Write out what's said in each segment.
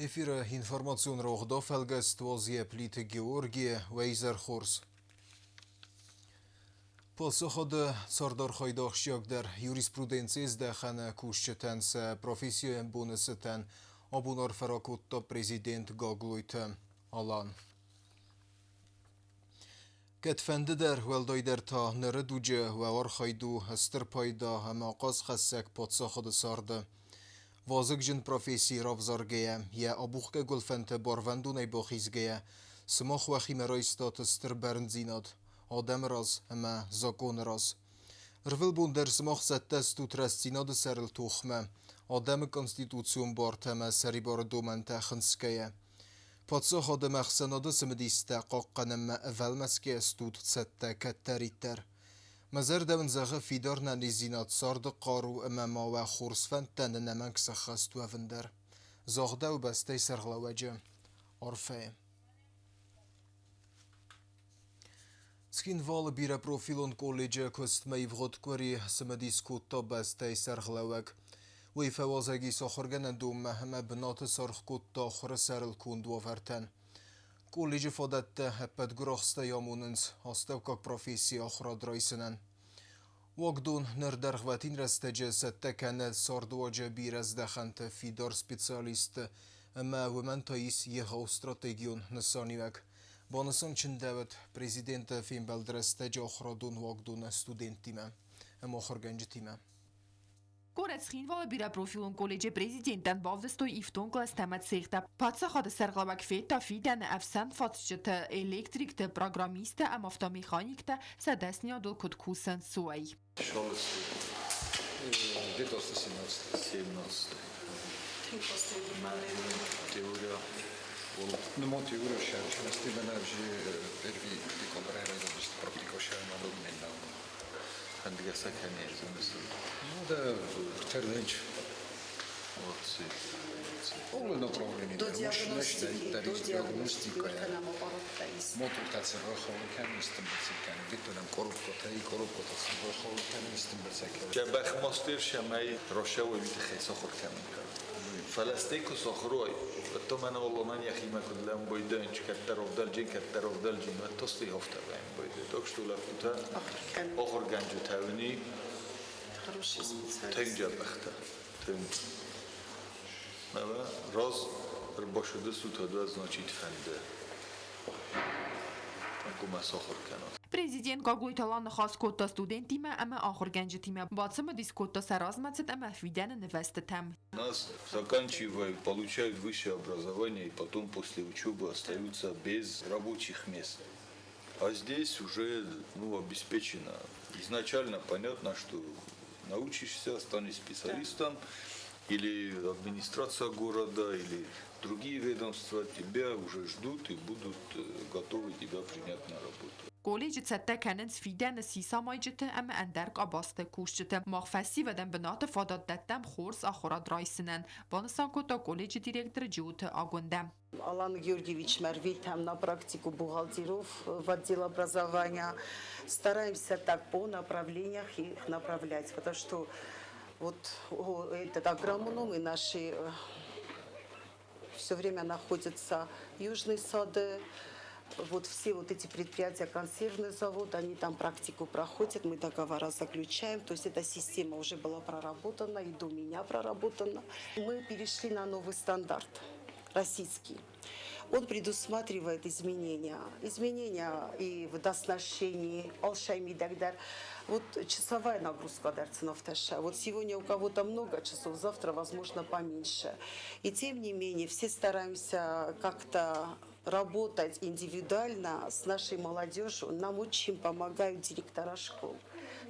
Эфиры информацион рогъдо фӕлгӕст уӕлзийӕ Плиты Георгийы уӕ хорз. Паддзахады цардархайды ахсджиагдӕр юриспруденцийы здӕхӕны кусджытӕн сӕ профессийы боны цытӕн абон арфӕ ракодта президент Гаглойты Алан. Кӕдфӕндыдӕр, уӕлдайдӕр та ныры дуджы уӕ архайд у стыр пайда ӕмӕ ахъазхӕссӕг паддзахады царды. Вазыгджын професси равзаргӕйӕ, йӕ абухгӕ гуылфӕнты барвӕндонӕй бахизгӕйӕ, сымах уӕхимӕ райстат стыр бӕрндзинад адӕмы раз ӕмӕ законы раз. Ӕрвылбон дӕр сымах цӕттӕ стут рӕстдзинады сӕрыл тохмӕ, адӕмы конституцион бартӕ ӕмӕ сӕрибары домӕнтӕ хынцгӕйӕ. Паддзахады ӕмӕ ӕхсӕнады цымыдистӕ хъахъхъӕнынмӕ ӕвӕлмӕцгӕ стут цӕттӕ кӕддӕриддӕр. Мӕ зӕрдӕ уын зӕгъы фидар нӕниздзинад, царды хъару ӕмӕ ма уӕ хорз фӕндтӕ ӕнӕмӕнг сӕххӕст уӕвын дӕр, загъдӕуы бӕстӕйы сӕргълӕууӕджы арфӕйы. Цхинвалы бирӕпрофилон колледжы куыстмӕ ивгъуыд къуыри цымыдис кодта бӕстӕйы сӕргълӕууӕг. Уый фӕуазӕг ис ахуыргӕнӕндонмӕ ӕмӕ бынаты саргъ кодта ахуыры сӕрыл конд уавӕртӕн. Колледжы фадӕттӕ ӕппӕт гуырахстӕй амонынц астӕуккаг профессийы ахуырад райсынӕн. Уагдон ныр дӕргъвӕтин рӕстӕджы цӕттӕ кӕны цардуаджы бирӕ здӕхӕнты фидар специалистты ӕмӕ уымӕн та ис егъау стратегион нысаниуӕг. Банысан чындӕуыд президенты фембӕлды рӕстӕджы ахуырадон уагдоны студенттимӕ ӕмӕ ахуыргӕнджытимӕ. Горӕт Цхинвалы бирӕпрофилон колледжы президентӕн бавдыстой ифтонг класстӕ ӕмӕ цехтӕ. Паддзахады сӕргълӕууӕг федта фидӕны ӕфсӕн фӕтджыты, электрикты, программисттӕ ӕмӕ автомеханиктӕ сӕ дӕсныйадыл куыд кусынц, уый. Где-то 17. 17. Теория. Ну, теория первый декабря практика Ну да, challenge. Полное направление. До диагностики, до диагностики. Хороший специалист. Раз значит фӕнды. Президент Гаглойты Алан ныхас кодта студенттимӕ ӕмӕ ахуыргӕнджытимӕ, бацымыдис кодта сӕ размӕцыд ӕмӕ фидӕны нывӕзтытӕм. Нас заканчивают, получают высшее образование и потом после учебы остаются без рабочих мест. А здесь уже, ну, обеспечено. Изначально понятно, что научишься, станешь специалистом, или администрация города, или другие ведомства тебя уже ждут и будут готовы тебя принять на работу. Колледжы цӕттӕ кӕнынц фидӕны сисамайджыты ӕмӕ ӕндӕр къабӕзты кусджыты. Мах фӕсивӕдӕн бынаты фадат дӕттӕм хорз ахуырад райсынӕн, банысан кодта колледжы директор Джиоты Агуындӕ. Алан Георгиевич Марвитам на практику бухгалтеров в отдел образования. Стараемся так по направлениях их направлять, потому что вот этот агроном и наши все время находятся южные сады, вот все вот эти предприятия, консервный завод, они там практику проходят, мы договора заключаем. То есть эта система уже была проработана и до меня проработана. Мы перешли на новый стандарт российский. Он предусматривает изменения. Изменения и в оснащении, алшайми дагдар. Вот часовая нагрузка дарцинов таша. Вот сегодня у кого-то много часов, завтра, возможно, поменьше. И тем не менее, все стараемся как-то работать индивидуально с нашей молодежью. Нам очень помогают директора школ.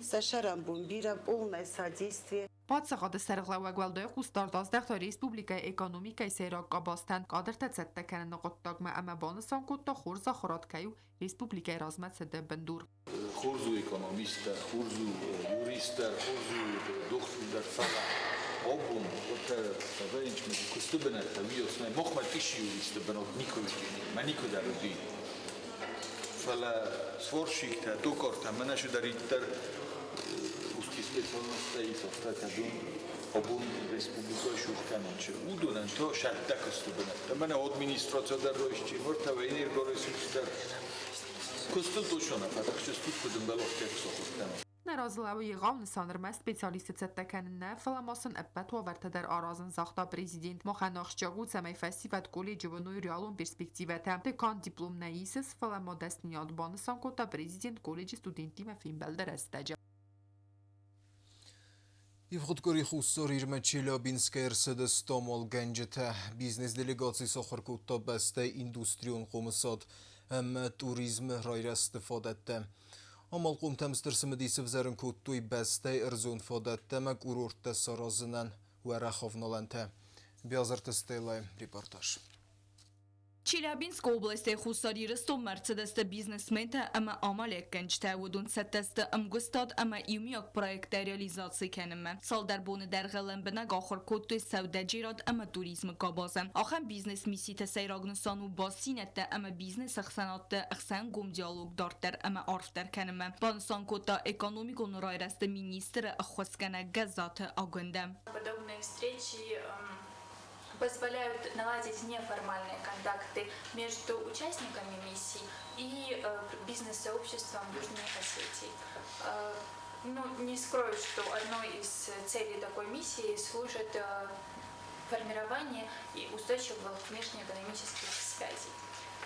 Саша Рамбумбира, полное содействие. Паддзахады сӕргълӕууӕг уӕлдай хъусдард аздӕхта республикӕйы экономикӕйы сӕйраг къабӕзтӕн кадртӕ цӕттӕ кӕныны хъуыддагмӕ ӕмӕ банысан кодта, хорз ахуырад кӕй у республикӕйы размӕцыды бындур. Хорз у экономист дӕр, хорз у юрист дӕр, хорз у дохтыр дӕр, фӕлӕ абон уӕддӕр фӕвӕййынц куысты бынӕттӕ, уыйас нӕй. Махмӕ ис юристы бынат никуы уыди, мӕ никуы дӕр уыди. Фӕлӕ сварщиктӕ, токартӕ, мӕнӕ цыдӕриддӕр узкий специальностӕ ис, афтӕ кӕдон. Абон республикӕйы сух кӕнын чи, уыдонӕн та сӕттӕ куысты бынӕттӕ. Мӕнӕ администраци дӕр райсти, мыртӕ энергоресурс дӕр. Куыстыл точно нӕ фӕтыхстыстут, куыд ӕмбӕлы, афтӕ сахуыр кӕнын. Нӕ разы лӕууы егъау нысан ӕрмӕст специалистты цӕттӕ кӕнын нӕ, фӕлӕ ма сын ӕппӕт уавӕртӕ дӕр аразын, загъта президент. Махӕн ахсджиаг у, цӕмӕй фӕсивӕд колледжы уыной реалон перспективӕтӕ. Ды канд диплом нӕ исыс, фӕлӕ ма дӕсныйад, банысан кодта президент колледжы студенттимӕ фембӕлды рӕстӕджы. Ивгъуыд къуыри Хуссар Ирмӕ Челябинскӕй ӕрцыдысты амалгӕнджытӕ. Бизнес-делегаци сахуыр кодта бӕстӕйы индустрион хъомысад ӕмӕ туризмы райрӕзты фадӕттӕ. Амалхъомтӕм стыр цымыдис ӕвзӕрын кодтой бӕстӕйы ӕрдзон фадӕттӕ ӕмӕ курорттӕ саразынӕн уӕрӕх авналӕнтӕ. Биазырты Стеллайы репортаж. Челябинскы областӕй Хуссар Ирыстонмӕ ӕрцыдысты бизнесментӕ ӕмӕ амалиуӕггӕнджытӕ. Уыдон цӕттӕ сты ӕмгуыстад ӕмӕ иумиаг проекттӕ реализаци кӕнынмӕ. Цалдӕр боны дӕргъы лӕмбынӕг ахуыр кодтой сӕудӕджерад ӕмӕ туризмы къабазы. Ахӕм бизнес-мисситы сӕйраг нысан у бастдзинӕдтӕ ӕмӕ бизнес-ӕхсӕнадты хсӕн гом диалог дарддӕр ӕмӕ арфдӕр кӕнынмӕ, банысан кодта экономикон райрӕзты министры ӕххуысгӕнӕг Гӕззаты Агуындӕ. Подобные встречи позволяют наладить неформальные контакты между участниками миссий и бизнес-сообществом Южной Осетии. Ну, не скрою, что одной из целей такой миссии служит формирование и устойчивых внешнеэкономических связей.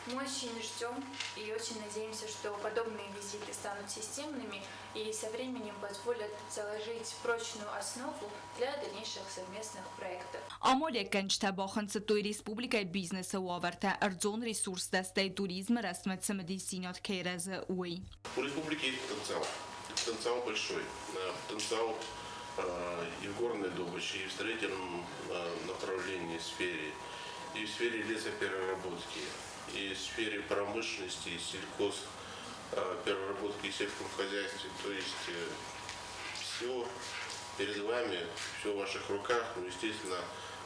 Мы очень ждем и очень надеемся, что подобные визиты станут системными и со временем позволят заложить прочную основу для дальнейших совместных проектов. Амалиуӕггӕнджытӕ бахынцыдтой республикӕйы бизнесы уавӕртӕ, ӕрдзон ресурстӕ, стӕй туризмы рӕзтмӕ цымыдисдзинад кӕй рӕзы, уый. У республики есть потенциал. Потенциал большой. Потенциал и в горной добыче, и в строительном направлении сфере, и в сфере лесопереработки, и в сфере промышленности, и сельхоз переработки и сельском хозяйстве. То есть все перед вами, все в ваших руках. Ну, естественно,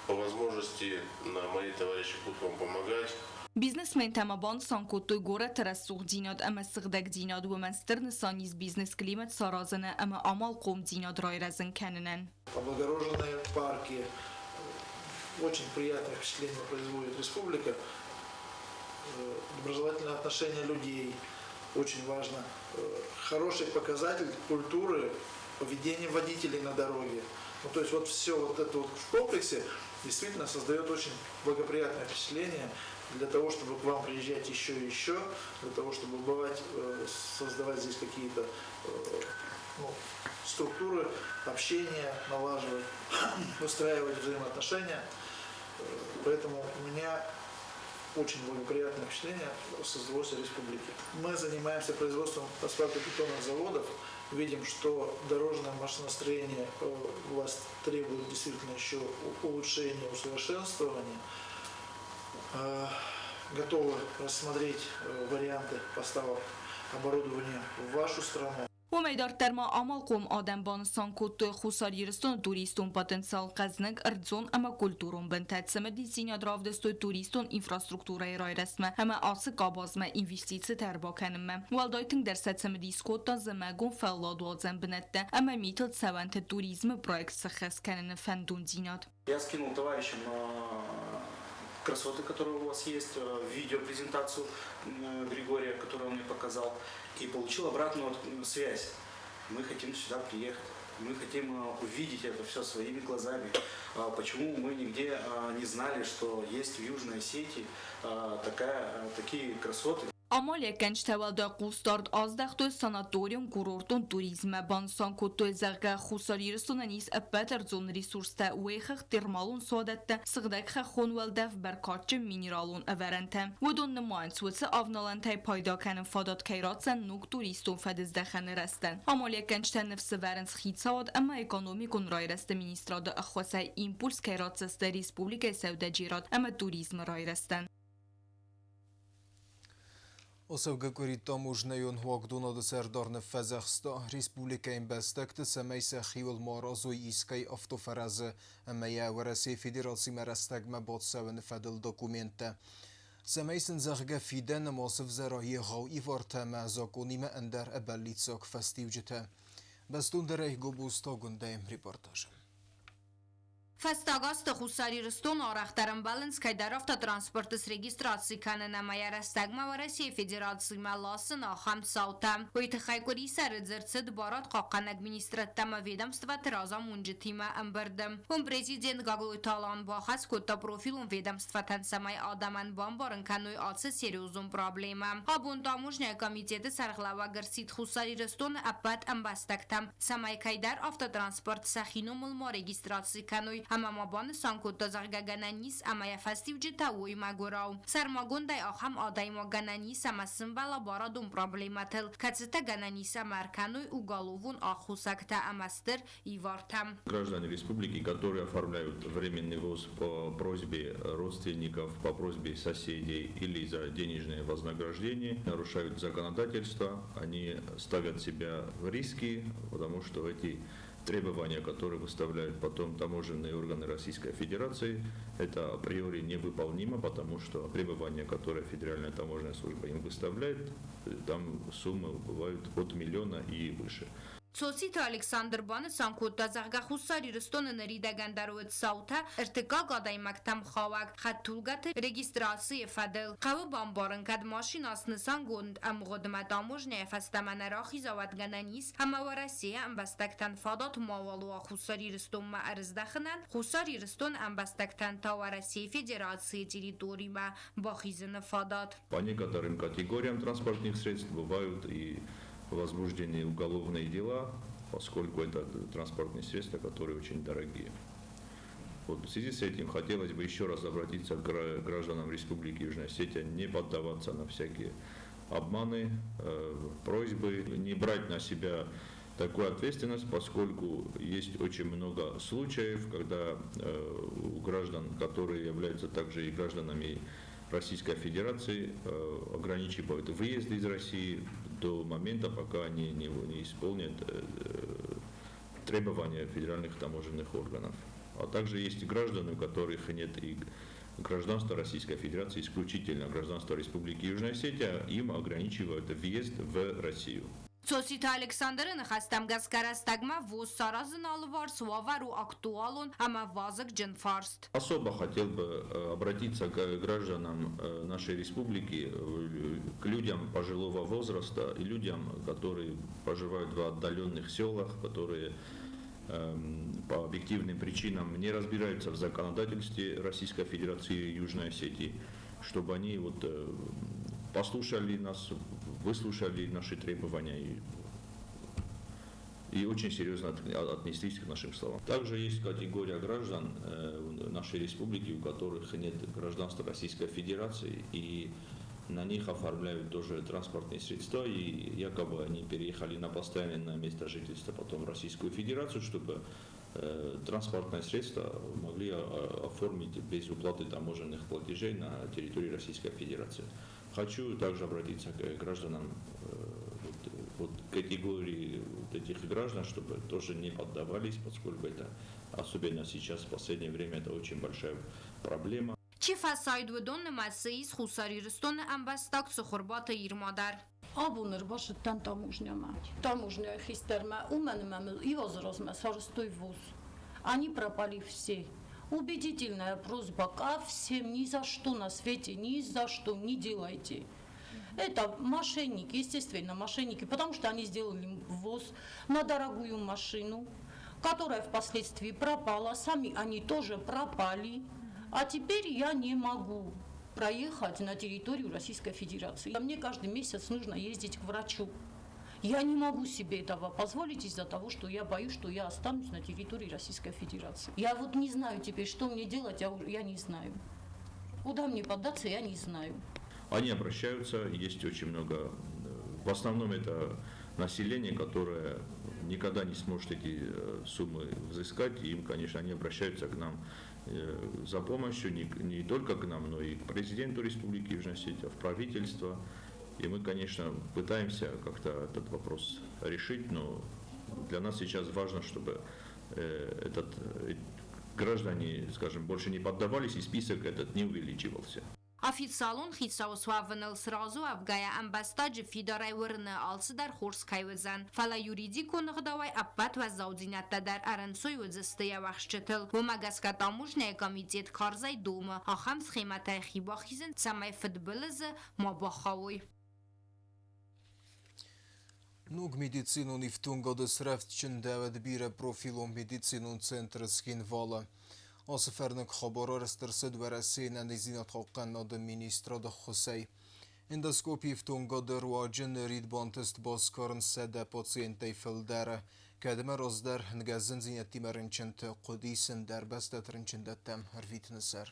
по возможности мои товарищи будут вам помогать. Бизнесментӕ ма банысан кодтой горӕты рӕсугъддзинад ӕмӕ сыгъдӕгдзинад, уымӕн стыр нысан ис бизнес-климат саразыны ӕмӕ амалхъомдзинад райрӕзын кӕнынӕн. Облагороженные парки. Очень приятное впечатление производит республика. Доброжелательное отношение людей очень важно. Хороший показатель культуры поведения водителей на дороге. Ну, то есть вот все вот это вот в комплексе действительно создает очень благоприятное впечатление для того, чтобы к вам приезжать еще и еще, для того, чтобы бывать, создавать здесь какие-то, ну, структуры общения, налаживать, выстраивать взаимоотношения. Поэтому у меня очень благоприятное впечатление создалось о республике. Мы занимаемся производством асфальтобетонных заводов, видим, что дорожное машиностроение власть требует действительно еще улучшения, усовершенствования. Готовы рассмотреть варианты поставок оборудования в вашу страну. Уымӕй дарддӕр ма амалхъом адӕм банысан кодтой Хуссар Ирыстоны туристон потенциал хъӕзныг ӕрдзон ӕмӕ культурон бынтӕ, цымыдисдзинад равдыстой туристон инфраструктурӕйы райрӕзтмӕ ӕмӕ ацы къабазмӕ инвестицитӕ ӕрбакӕнынмӕ. Уӕлдай тынгдӕр сӕ цымыдис кодта зымӕгон фӕлладуадзӕн бынӕттӕ ӕмӕ митыл цӕуӕнты туризмы проект сыххӕст кӕныны фӕндондзинад. Я скинул товарищам красоты, которые у вас есть, видеопрезентацию Григория, которую он мне показал, и получил обратную связь. Мы хотим сюда приехать. Мы хотим увидеть это все своими глазами. Почему мы нигде не знали, что есть в Южной Осетии такие красоты? Амалиуӕггӕнджытӕ уӕлдай хъусдард аздӕхтой санаторион-курортон туризммӕ, банысан кодтой, зӕгъгӕ, Хуссар Ирыстонӕн ис ӕппӕт ӕрдзон ресурстӕ, уӕйхыгъд термалон суадӕттӕ, сыгъдӕг хӕххон уӕлдӕф, бӕркадджын минералон ӕвӕрӕнтӕ. Уыдон нымайынц, уыцы авналӕнтӕй пайда кӕнын фадат кӕй ратдзӕн ног туристон фӕдыздӕхӕны рӕзтӕн. Амалиуӕггӕнджытӕ ныфс ӕвӕрынц хицауад ӕмӕ экономикон райрӕзты министрады ӕххуысӕй импульс кӕй ратдзысты республикӕйы сӕудӕджерад ӕмӕ туризмы райрӕзтӕн. Ацӕугӕ къуыри таможнӕйон уагдонады сӕрдар ныффӕдзӕхста республикӕйы ӕмбӕстӕгты, цӕмӕй сӕ хиуыл ма аразой искӕй автофӕрӕзы ӕмӕ йӕ Уӕрӕсейы Федерацимӕ рӕстӕгмӕ бацӕуыны фӕдыл документтӕ. Цӕмӕй сын, зӕгъгӕ, фидӕны ма сывзӕра егъау ивартӕ ӕмӕ законимӕ ӕндӕр ӕбӕллиццаг фӕстиуджытӕ. Бӕстондӕрӕй Гобозты Агуындӕйы репортажы. Фӕстаг азты Хуссар Ирыстоны арӕхдӕр ӕмбӕлынц кӕйдӕр автотранспорты срегистраци кӕнын ӕмӕ йӕ рӕстӕгмӕ Уӕрӕсейы Федерацимӕ ласын ахӕм цаутӕ. Уый тыххӕй къуырисӕры дзырд цыд барадхъахъхъӕнӕг министрадтӕ ӕмӕ ведомствоты разамонджытимӕ ӕмбырды. Уым президент Гаглойты Алан бахӕс кодта профилон ведомствотӕн, цӕмӕй адӕмӕн бамбарын кӕной ацы серьезон проблемӕ. Абон таможняйы комитеты сӕргълӕууӕг ӕрсидт Хуссар Ирыстоны ӕппӕт ӕмбӕстӕгтӕм, цӕмӕй кӕйдӕр автотранспорт сӕхи номыл ма регистраци кӕной ӕмӕ ма банысан кодта, зӕгъгӕ, гӕнӕн ис ӕмӕ йӕ фӕстиуджытӕ уой мӕгуырау. Сӕрмагондӕй ахӕм адӕймаг гӕнӕн ис ӕмӕ сымбӕла барадон проблемӕтыл, кӕцытӕ гӕнӕн ис ӕмӕ ӕркӕной уголовон аххосӕгтӕ ӕмӕ стыр ивартӕм. Граждане республики, которые оформляют временный ввоз по просьбе родственников, по просьбе соседей или за денежное вознаграждение, нарушают законодательство, они ставят себя в риски, потому что эти требования, которые выставляют потом таможенные органы Российской Федерации, это априори невыполнимо, потому что требования, которые Федеральная таможенная служба им выставляет, там суммы бывают от миллиона и выше. Цоциты Александр банысан кодта, зӕгъгӕ, Хуссар Ирыстоны ныридӕгӕн дӕр уыд цаутӕ ӕртыккаг адӕймӕгтӕм хауӕг хӕдтулгӕты регистрацийы фӕдыл. Хъӕуы бамбарын, кӕд машинӕ снысангонд ӕмгъуыдмӕ таможнӕйы фӕстӕмӕ нӕ рахиза, уӕд гӕнӕн ис, ӕмӕ Уӕрӕсейы ӕмбӕстӕгтӕн фадат мауал уа Хуссар Ирыстонмӕ ӕрыздӕхынӕн, Хуссар Ирыстоны ӕмбӕстӕгтӕн та Уӕрӕсейы Федерацийы территоримӕ бахизыны фадат. По некоторым категориям транспортных средств бывают и возбуждены уголовные дела, поскольку это транспортные средства, которые очень дорогие. Вот в связи с этим хотелось бы еще раз обратиться к гражданам Республики Южная Осетия, не поддаваться на всякие обманы, просьбы, не брать на себя такую ответственность, поскольку есть очень много случаев, когда у граждан, которые являются также и гражданами Российской Федерации, ограничивают выезд из России до момента, пока они не исполнят требования федеральных таможенных органов. А также есть граждане, у которых нет и гражданства Российской Федерации, исключительно гражданства Республики Южная Осетия, им ограничивают въезд в Россию. Цоциты Александры ныхӕстӕм гӕсгӕ рӕстӕгмӕ ввоз саразыны алыварс уавӕр у актуалон ӕмӕ вазыгджын фарст. Особо хотел бы обратиться к гражданам нашей республики, к людям пожилого возраста и людям, которые проживают в отдаленных селах, которые по объективным причинам не разбираются в законодательстве Российской Федерации и Южной Осетии, чтобы они вот послушали нас, выслушали наши требования и очень серьезно отнеслись к нашим словам. Также есть категория граждан нашей республики, у которых нет гражданства Российской Федерации, и на них оформляют тоже транспортные средства, и якобы они переехали на постоянное место жительства потом в Российскую Федерацию, чтобы транспортное средство могли оформить без уплаты таможенных платежей на территории Российской Федерации. Хочу также обратиться к гражданам, вот категории вот этих граждан, чтобы тоже не поддавались, поскольку это, особенно сейчас, в последнее время, это очень большая проблема. Чи фӕсайд, уыдон нымӕцы ис Хуссар Ирыстоны ӕмбӕстаг Цыхуырбаты Ирма дӕр. Абон ӕрбацыдтӕн таможнямӕ. Таможняйы хистӕрмӕ, уымӕн ӕмӕ мыл иу азы размӕ сарӕзтой ввоз. Они пропали все. Убедительная просьба ко всем: ни за что на свете, ни за что не делайте. Это мошенники, естественно, мошенники, потому что они сделали ввоз на дорогую машину, которая впоследствии пропала, сами они тоже пропали. А теперь я не могу проехать на территорию Российской Федерации. Мне каждый месяц нужно ездить к врачу. Я не могу себе этого позволить из-за того, что я боюсь, что я останусь на территории Российской Федерации. Я вот не знаю теперь, что мне делать, я не знаю. Куда мне податься, я не знаю. Они обращаются, есть очень много, в основном это население, которое никогда не сможет эти суммы взыскать, и им, конечно, они обращаются к нам за помощью, не только к нам, но и к президенту Республики Южная Осетия, в правительство. И мы, конечно, пытаемся как-то этот вопрос решить, но для нас сейчас важно, чтобы этот граждане, скажем, больше не поддавались и список этот не увеличивался. Официалон хицау суӕвыныл сразы уӕвгӕйӕ ӕмбӕстаджы фидарӕй уырны, алцыдӕр хорз кӕй уыдзӕн. Фӕлӕ юридикон ӕгъдауӕй ӕппӕт уӕззаудзинӕдтӕ дӕр ӕрӕнцой уыдзысты йӕ уӕхсчытыл. Уымӕ гӕсгӕ таможнӕйы комитет карзӕй домы ахӕм схемӕтӕй хи бахизын, цӕмӕй фыдбылызы ма бахауой. Ног медицинон ифтонгады срӕвдзчындӕуӕд бирӕпрофилон медицинон центры Цхинвалы. Ацы фӕрныг хабар арӕзт ӕрцыд Уӕрӕсейы ӕнӕниздзинадхъахъхъӕнынады министрады ӕххуысӕй. Эндоскопийы ифтонгады руаджы нырид бантыст басгарын 100 пациенттӕй фылдӕры. Кӕдмӕ раздӕр ӕнгӕзындзинӕдтимӕ рынчынты хъуыди сын дӕр бӕстӕты рынчындӕттӕм ӕрвитыны сӕр.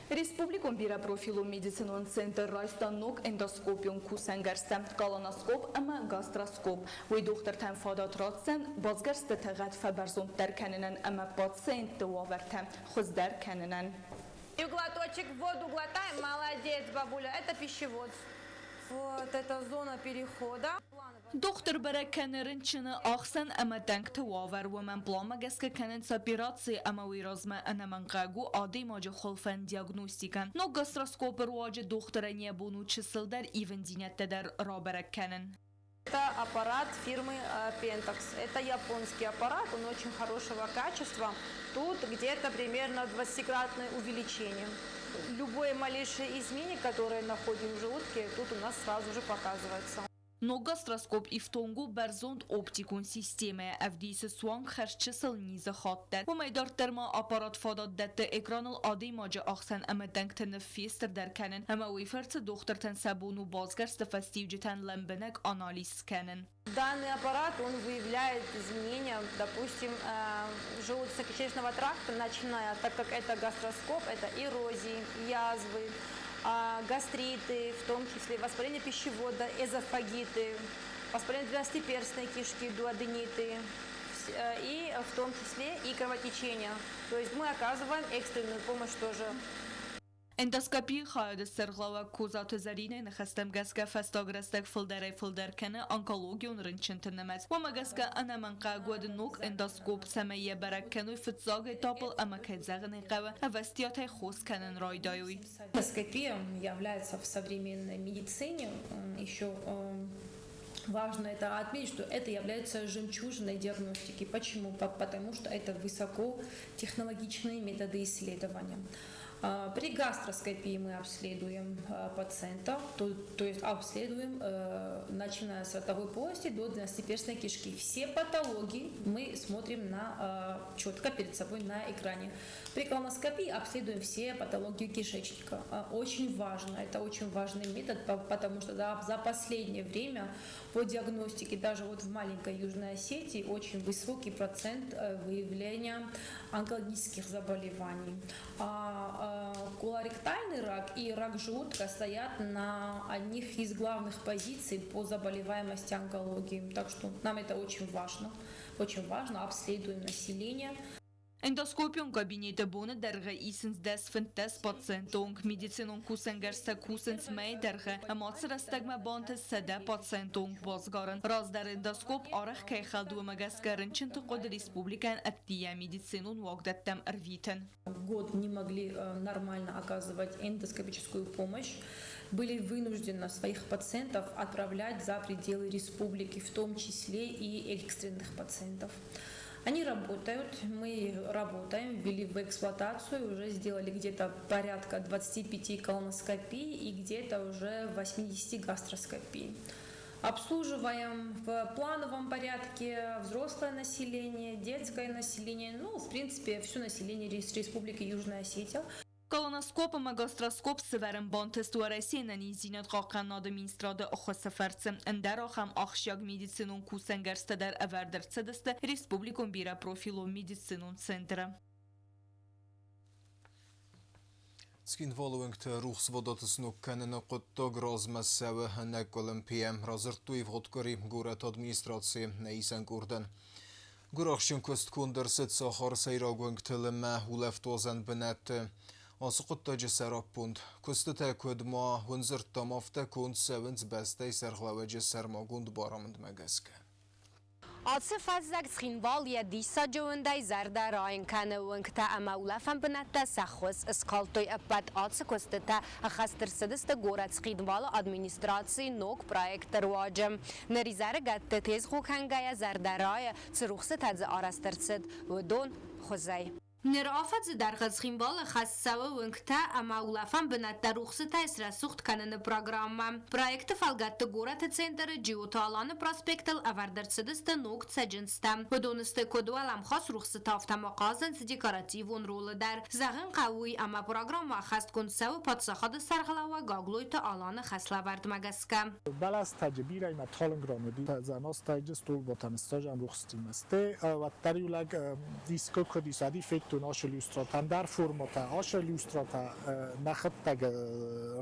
Республикон бирӕпрофилон медицинон центр райста ног эндоскопион кусӕнгӕрзтӕ, колоноскоп ӕмӕ гастроскоп. Уый дохтыртӕн фадат ратдзӕн басгӕрсты тӕгад фӕбӕрзонддӕр кӕнынӕн ӕмӕ пациентты уавӕртӕ хуыздӕр кӕнынӕн. И глоточек воду глотаем. Молодец, бабуля, это пищевод. Вот это зона перехода. Дохтыр бӕрӕг кӕны рынчыны ахсӕн ӕмӕ тӕнгты уавӕр, уымӕн пъланмӕ гӕсгӕ кӕнынц операци ӕмӕ уый размӕ ӕнӕмӕнгхъӕуӕг у адӕймаджы хуылфӕн диагностикӕ. Ног гастроскопы руаджы дохтырӕн йӕ бон у чысылдӕр ивындзинӕдтӕ дӕр рабӕрӕг кӕнын. Это аппарат фирмы Pentax. Это японский аппарат, он очень хорошего качества. Тут где-то примерно 20-кратное увеличение. Любое малейшее изменение, которое находим в желудке, тут у нас сразу же показывается. Ног гастроскоп ифтонг у бӕрзонд оптикон системӕйӕ, ӕвдисы суанг хӕрзчысыл низы хатт дӕр. Уымӕй дарддӕр ма аппарат фадат дӕтты экраныл адӕймаджы ахсӕн ӕмӕ дӕнгты ныв фестырдӕр кӕнын ӕмӕ уый фӕрцы дохтыртӕн сӕ бон у басгӕрсты фӕстиуджытӕн лӕмбынӕг анализ скӕнын. Данный аппарат, он выявляет изменения, допустим, желудочно-кишечного тракта, начиная, так как это гастроскоп, это эрозии, язвы, гастриты, в том числе воспаление пищевода, эзофагиты, воспаление двенадцатиперстной кишки, дуодениты, и в том числе и кровотечение. То есть мы оказываем экстренную помощь тоже. Эндоскопийы хайады сӕргълӕууӕг Козаты Зӕринӕйы ныхӕстӕм гӕсгӕ фӕстаг рӕстӕг фылдӕрӕй-фылдӕр кӕны онкологион рынчынты нымӕц. Уымӕ гӕсгӕ ӕнӕмӕнгхъӕуӕг уӕд ног эндоскоп, цӕмӕй йӕ бӕрӕг кӕной фыццаг этапыл ӕмӕ кӕй зӕгъын ӕй хъӕуы, ӕвӕстиатӕй хос кӕнын райдайой. Эндоскопия является в современной медицине еще важно это отметить, что это является жемчужиной диагностики. Почему? Потому что это высокотехнологичные методы исследования. При гастроскопии мы обследуем пациента, то есть обследуем, начиная с ротовой полости до двенадцатиперстной кишки. Все патологии мы смотрим четко перед собой на экране. При колоноскопии обследуем все патологии кишечника. Очень важно, это очень важный метод, потому что за последнее время по диагностике даже вот в маленькой Южной Осетии очень высокий процент выявления онкологических заболеваний. А колоректальный рак и рак желудка стоят на одних из главных позиций по заболеваемости онкологии. Так что нам это очень важно. Очень важно, обследуем население. Эндоскопион кабинеты боны дӕргъы исынц 10-15 пациенты онг, медицинон кусӕнгӕрзтӕ кусынц мӕйы дӕргъы ӕмӕ ацы рӕстӕгмӕ бантыст 100 пациенты онг басгарын. Раздӕр эндоскоп арӕх кӕй хӕлд, уымӕ гӕсгӕ рынчынты хъуыд республикӕйӕн ӕддейӕ медицинон уагдӕттӕм ӕрвитын. Год не могли нормально оказывать эндоскопическую помощь, были вынуждены своих пациентов отправлять за пределы республики, в том числе и экстренных пациентов. Они работают, мы работаем, ввели в эксплуатацию, уже сделали где-то порядка 25 колоноскопий и где-то уже 80 гастроскопий. Обслуживаем в плановом порядке взрослое население, детское население, в принципе, все население Республики Южная Осетия. Колоноскоп ӕмӕ гастроскоп сывӕрын бантыст Уӕрӕсейы ӕнӕниздзинад хъахъхъӕнынады министрады ӕххуысы фӕрцы. Ӕндӕр ахӕм ахсджиаг медицинон кусӕнгӕрзтӕ дӕр ӕвӕрд ӕрцыдысты республикон бирӕпрофилон медицинон центры. Цхинвалы уынгты рухсвадаты сног кӕныны хъуыддаг размӕ цӕуы ӕнӕкъуылымпыйӕ, радзырдтой ивгъуыд къуыри горӕты администрацийы нӕисӕн къордӕн. Гуырахстджын куыст конд ӕрцыд сахары сӕйраг уынгтыл ӕмӕ улӕфтуадзӕн бынӕтты. Ацы хъуыддаджы сӕраппонд куыстытӕ куыд ма уындзырдтам, афтӕ конд цӕуынц бӕстӕйы сӕргълӕууӕджы сӕрмагонд барамындмӕ гӕсгӕ. Ацы фӕззӕг Цхинвал йӕ диссаджы уындӕй зӕрдӕ райын кӕны. Уынгтӕ ӕмӕ улӕфӕн бынӕттӕ сӕ хуыз скалдтой. Ӕппӕт ацы куыстытӕ ӕххӕст ӕрцыдысты горӕт Цхинвалы администрацийы ног проекты руаджы. Ныр изӕрыгӕтты тезгъо кӕнгӕйӕ зӕрдӕ райы, цы рухсытӕ дзы арӕзт ӕрцыд, уыдон хуызӕй. Ныр афӕдзы дӕргъы Цхинвалы хӕс цӕуы уынгтӕ ӕмӕ улӕфӕн бынӕттӕ рухсытӕй срӕсугъд кӕныны программӕ. Проекты фӕлгӕтты горӕты центры Джиоты Аланы проспектыл ӕвӕрд ӕрцыдысты ног цӕджындзтӕ. Уыдон сты куыд уӕлӕмхас рухсытӕ, афтӕ ма хъазынц декоративон ролы дӕр. Зӕгъын хъӕуы уый, ӕмӕ программӕ ӕххӕстгонд цӕуы паддзахады сӕргълӕууӕг Гаглойты Аланы хӕслӕвӕрдмӕ гӕсгӕ. Бӕлӕстӕджы бирӕимӕ талынг ран уыди, дзанастӕджы столботӕн ссӕзӕм рухстимӕ. Стӕй уӕддӕр иу лӕг искуы куыд ис, ӕди федтон ашы люстратӕ, ӕндӕр формӕтӕ, ашы люстратӕ нӕхӕдӕг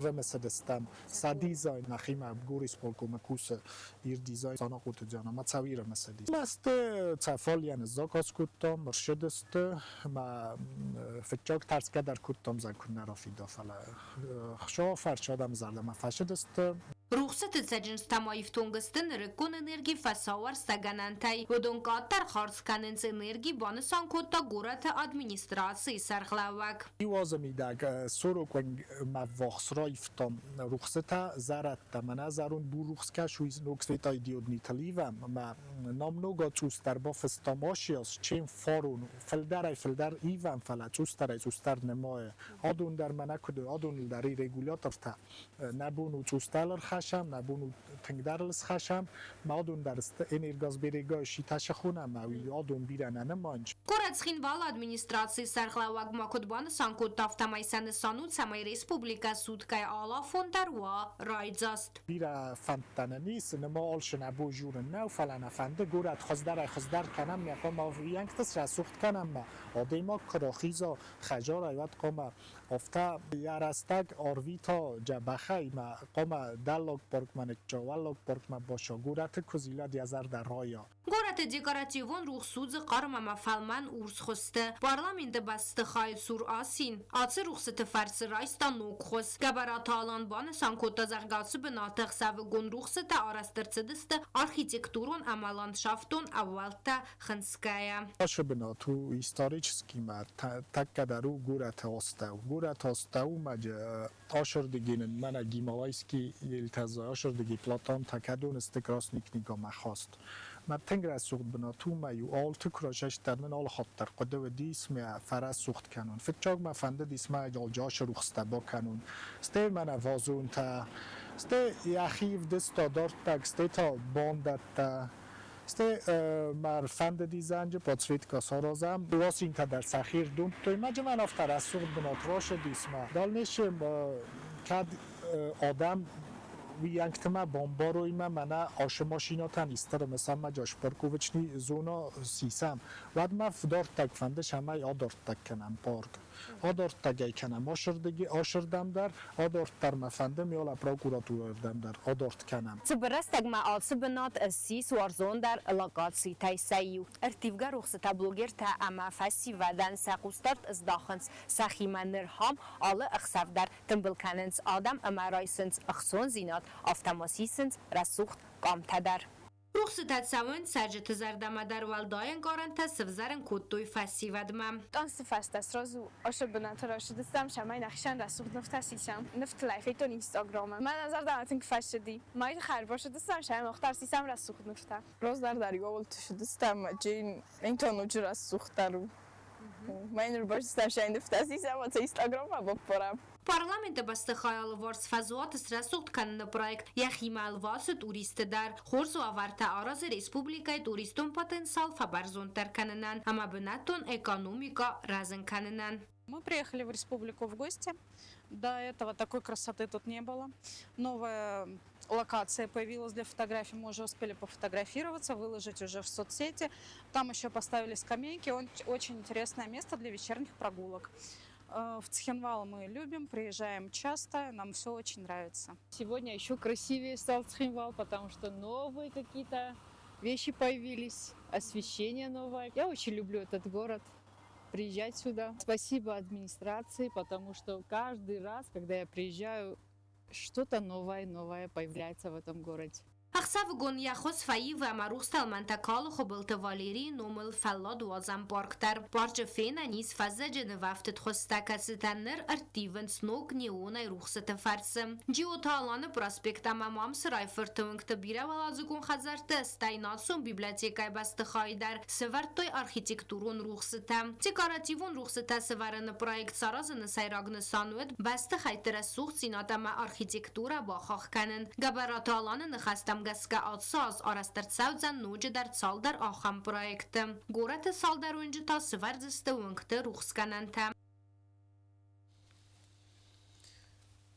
рымысыдыстӕм. Сӕ дизайн нӕхимӕ горисполкомы кусы ир дизайн Санахъоты Диана ма цӕуи рымысыди. Мӕсты цӕфалйӕн заказ кодтам, ршыдысты, мӕ фыццаг тӕрсгӕ дӕр кодтам, зӕг куыннӕ рафида, фӕлӕ хсӕв фӕрсадӕм зӕрдӕмӕ фӕцыдысты. Рухсыты цӕджындзтӕ ма ифтонг сты нырыккон энерги фӕсауӕрцтӕгӕнӕнтӕй. Уыдон къаддӕр хардз кӕнынц энерги, банысан кодта горӕты администрацийы сӕргълӕууӕг. Иу азы мидӕг сорокуӕнгмӕ ввахс раивтам рухсытӕ, зӕрӕдтӕ. Мӕнӕ зӕронд бур рухс кӕсуй ног светодиоднитыл ивӕм ӕмӕ намного цъусдӕр бафыстам асиас, чем фарон. Фылдӕрӕй-фылдӕр ивӕм, фӕлӕ цъусдӕрӕй-цъусдӕр нымайы. Адон дӕр мӕнӕ куыд адоныл дӕр и регулятортӕ. Нӕ бон у цъустӕл ӕрхӕссӕм, нӕ бон у тынгдӕр ыл схӕссӕм. Ма адон дӕр сты энергосберегающий-тӕ схонӕм, ӕви адон бирӕ нӕ нымайынц. Горӕт Цхинвалы администрацийы сӕргълӕууӕг ма куыд банысан кодта, афтӕмӕй сӕ нысан у, цӕмӕй республикӕ суткӕйы алафон дӕр уа райдзаст. Бирӕ фӕндтӕ нын ис, нырма алцы нӕ бон журын нӕу, фӕлӕ нӕ фӕнды горӕт хуыздӕрӕй-хуыздӕр кӕнӕм, нӕ хъуамӕ ӕвриӕнгты срӕсугъд кӕнӕм, адӕймаг куы рахиза хӕдзарӕй, уӕд хъуамӕ афтӕ йӕ рӕстӕг арвита дзӕбӕхӕй ӕмӕ хъуамӕ дӕллаг паркмӕ ныццӕуа, уӕллаг паркмӕ бацӕуа, горӕты куы зилӕд йӕ зӕрдӕ райа. Горӕты декоративон рухс судзы хъарм ӕмӕ фӕлмӕн урс хуызты. Парламенты бӕстыхайы цур асин. Ацы рухсыты фӕрцы райста ног хуыз. Гӕбӕраты Алан банысан кодта, зӕгъгӕ, ацы бынаты ӕхсӕвыгон рухсытӕ арӕзт ӕрцыдысты архитектурон ӕмӕ ландшафтон ӕууӕлтӕ хынцгӕйӕ. Ашы бынат у исторический ма тӕккӕ дӕр у горӕты астӕу. Горӕты астӕу ма ашырдыгинын мӕнӕ Гималайский елтӕзы ашырдыги платантӕ кӕдон сты Красный книгамӕ хаст. Мӕ тынг рӕсугъд бынат у мӕ иу алты куы расӕстдӕр мын алы хатт дӕр хъуыды уыдис мӕ фӕрӕсугъд кӕнон. Фыццаг мӕ фӕндыдис мӕ алджы рухстӕ бакӕнон. Стӕй мӕнӕ вазонтӕ, стӕй йӕхи ӕвдыста дарддаг, стӕй та бандӕттӕ. Стӕй мӕ ӕрфӕндыди зӕнджы подсветка саразӕм. Уасинтӕ дӕр сӕхи рдомдтой. Мӕ мӕн афтӕ рӕсугъд бынат рацыдис мӕ. Дальнейшем кӕд адӕм уыйӕнгтымӕ бамбарой мӕ мӕнӕ ашы машинӕтӕн исты рымысӕм мӕ парковочный зона сисӕм, уӕд мӕ дарддаг фӕнды, цӕмӕй адарддаг кӕнӕм парк. Адарддагӕй кӕнӕм ашырдыги, ашырдӕм дӕр, адарддӕр мӕ фӕнды миола прокуратурӕрдӕм дӕр адард кӕнӕм. Цыбыр рӕстӕгмӕ алцы бынат ссис уарзондӕр локацитӕй сӕ иу. Ӕрттивгӕ рухсытӕ блогертӕ ӕмӕ фӕсивӕдӕн сӕ хъусдард здахынц сӕхимӕ ныр ам алы ӕхсӕв дӕр тымбыл кӕнынц адӕм ӕмӕ райсынц ӕхцондзинад, афтӕ ма сисынц рӕсугъд къамтӕ дӕр. Рухсытӕ цӕуынц цӕрджыты зӕрдӕмӕ дӕр уӕлдай ӕнкъарӕнтӕ сывзӕрын кодтой фӕсивӕдмӕ. Танцы фӕстӕ сразу ашы бынаты рацыдыстӕм, цӕмӕй нӕхицӕн рӕсугъд нывтӕ сисӕм. Нывтыл ӕй федтон Инстаграмы. Мӕнӕн зӕрдӕмӕ тынг фӕцыди. Майы хӕрбосыдыстӕм, сӕм охтар сисӕм рӕсугъд нывтӕ. Раздӕр дӕр иуыл цыдыстӕм, Джейн ноджы рӕсугъддӕр у. Мӕн ӕрбастам сӕ нывтӕ сисӕм, ӕмӕ Инстаграммӕ баппарӕм. Парламенты бӕстыхайы алыварс фӕзуат срӕсугъд кӕныны проект йӕхимӕ ӕлвасы туристты дӕр. Хорз уавӕртӕ аразы республикӕйы туристон потенциал фӕбӕрзонддӕр кӕнынӕн ӕмӕ бынӕттон экономикӕ рӕзын кӕнынӕн. Мы приехали в республику в гости. До этого такой красоты тут не было. Новая локация появилась для фотографий. Мы уже успели пофотографироваться, выложить уже в соцсети. Там еще поставили скамейки. Очень интересное место для вечерних прогулок. В Цхинвал мы любим, приезжаем часто, нам все очень нравится. Сегодня еще красивее стал Цхинвал, потому что новые какие-то вещи появились, освещение новое. Я очень люблю этот город, приезжать сюда. Спасибо администрации, потому что каждый раз, когда я приезжаю, что-то новое, новое появляется в этом городе. Ӕхсӕвыгон йӕ хуыз фӕивы ӕмӕ рухс тӕлмӕнтӕ калы Хуыбылты Валерийы номыл фӕлладуадзӕн парк дӕр. Парчы фенӕн ис фӕззӕджы нывӕфтыд хуызтӕ, кӕцытӕ ныр ӕрттивынц ног неонӕй рухсыты фӕрцы. Джиоты Аланы проспект ӕмӕ Мамсырайы-фырты уынгты бирӕуӕладзыгон хӕдзӕртты, стӕй национ библиотекӕйы бӕстыхайы дӕр сӕвӕрдтой архитектурон рухсытӕ. Декоративон рухсытӕ сӕвӕрыны проект саразыны сӕйраг нысан уыд бӕстыхӕйтты рӕсугъддзинад ӕмӕ архитектурӕ бахахх кӕнын. Гӕбӕраты Аланы ныхӕстӕм гӕсгӕ ацы аз арӕзт ӕрцӕудзӕн ноджыдӕр цалдӕр ахӕм проекты. Горӕты цалдӕр уынджы та сӕвӕрдзысты уынгты рухсгӕнӕнтӕ.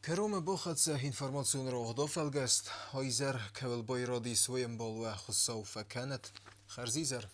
Кӕронмӕ бахӕццӕ информацион рауагъд афӕлгӕст. Айзӕр кӕуыл байрадис, уый ӕмбал уӕ Хуыцау фӕкӕнӕд. Хӕрзизӕр!